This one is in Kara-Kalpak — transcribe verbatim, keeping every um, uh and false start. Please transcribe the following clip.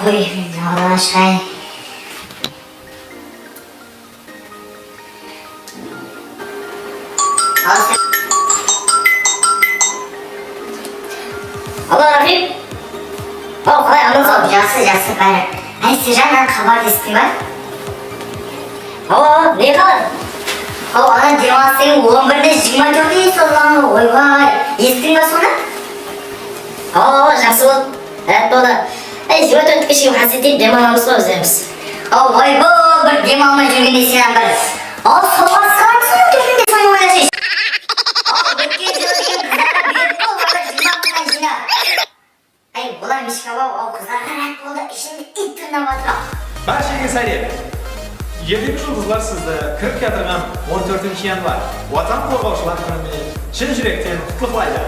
Oy, men jaǵadan shıǵayın. Alo, Raqip. Haw, qalay, aman-saw? Jaqsı, jaqsı, bári. Áy, Sirjan, mınadan xabardı esittiń ba? Hawa, ne xabar? Haw, ana, dem alıs degen on birine jigirma tórtine sozılǵan ǵoy, oybay. Esittiń ba sonı? Hawa, hawa, jaqsı boldı. Ráyat boldı. Ey, jigirma tórtke shekem háziretlenip dem alamız ǵoy ózlerimiz. Aw, oybay, bir dem almay júrgende sen bir. Aw, sawǵa sıǵaramız ǵoy, tórtinde sonı oylasayshı. Aw, ótken jılı degen qızlarǵa berdik ǵoy, olar jigirma mıńnan jıynap. Ey, olar mishka-aw, aw, qızlarǵa ráyat boldı, ishimdi iyt tırnap atır-aw. Bárshege sálem. Erdegi juldızlar sizdi kirip kiyatırǵan on tórtinshi yanvar, Watan qorǵawshılar kúni menen shın júrekten qutlıqlaydı.